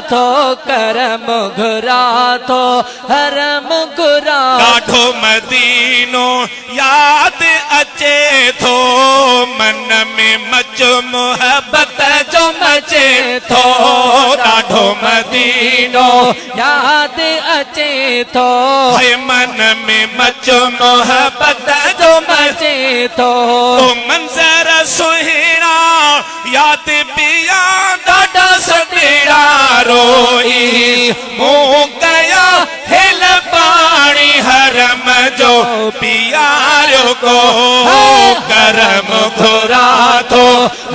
ٿو، ڪرم گهران ٿو، حرم گهران. ڏاڍو مدينو ياد اچي ٿو، من ۾ مچ محبت جو مچي ٿو، ڏاڍو مدينو ياد اچي ٿو. هي من ۾ مچ محبت جو مچي ٿو. او منظر سهڻا ياد پيا ڏاڍا سڏڙا روئي مون ڪيا هيل پاڻي حرم جو پياريو ڪو ڪرم گهران ٿو.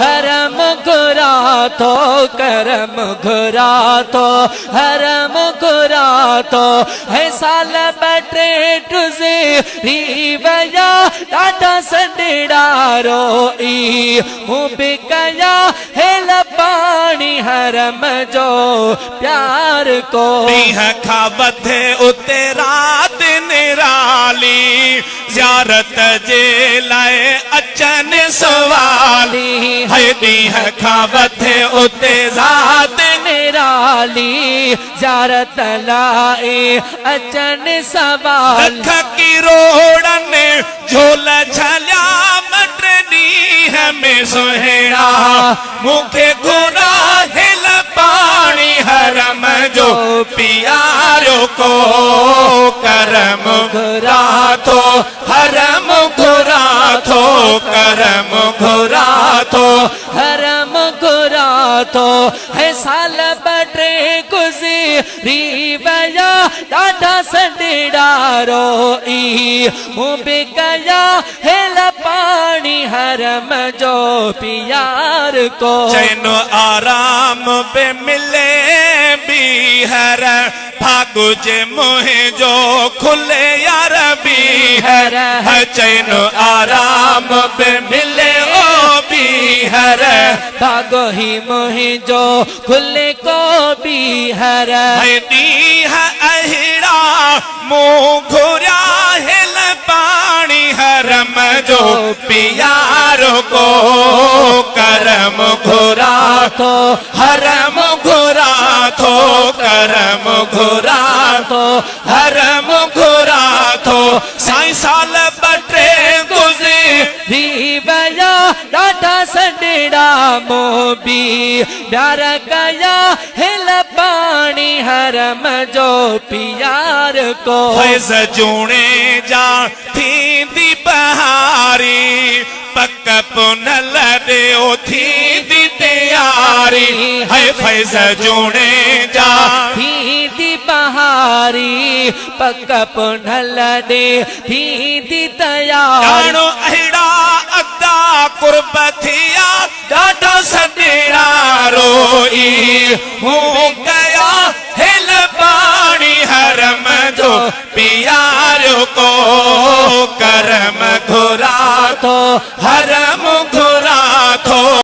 حرم گهران ٿو، ڪرم گهران ٿو، حرم گهران ٿو. هي سال ٻه ٽي گذري ويا ڏاڍا سڏڙا روئي مون به ڪيا هيل پاڻي حرم جو پيار ڪو. ڏينهن کان وڌي اتي رات نرالي، زيارت جي لاء اچن سوالي. هي ڏينهن کان وڌي اتي رات نرالي، زيارت لاء اچن سوالي. لک ڪروڙن جهول جهليا ٻه ٽي ڏينهن ۾ سهڻا، مون کي گهرا هيل پاڻي حرم جو پياريو ڪو ڪرم گهران ٿو، حرم گهران ٿو، ڪرم گهران ٿو، حرم گهران ٿو. هي سال ٻه ٽي گذري ويا ڏاڍا سڏڙا روئي مون به ڪيا هيل پاڻي حرم جو پيار ڪو. چين آرام به ملي ٻيهر، ڀاڳ جي منهنجو کلي يار ٻيهر. چين آرام به ملي او ٻيهر، ڀاڳ هي منهنجو کلي ڪو ٻيهر. هي ڏينهن اهڙا مون گهريا هيل پاڻي حرم جو پيارو ڪو ڪرم گهران ٿو، حرم گهران ٿو، ڪرم گهران ٿو، حرم گهران ٿو. سائين سال ٻه ٽي گذري ويا ڏاڍا سڏڙا مون به پيار ڪيا هيل پاڻي حرم جو پيار ڪو. فيض جوڻيجا ٿيندي بهاري، پڪ پنهل ڏيو ٿيندي تياري. هي فيض جوڻيجا ٿيندي بهاري، پڪ پنهل ڏي ٿيندي تياري. ڄاڻو اهڙا ادا قرب ٿيا ڏاڍا سڏڙا روئي مون ڪيا هيل پاڻي حرم جو پياريو ڪو ڪرم گهران ٿو، حرم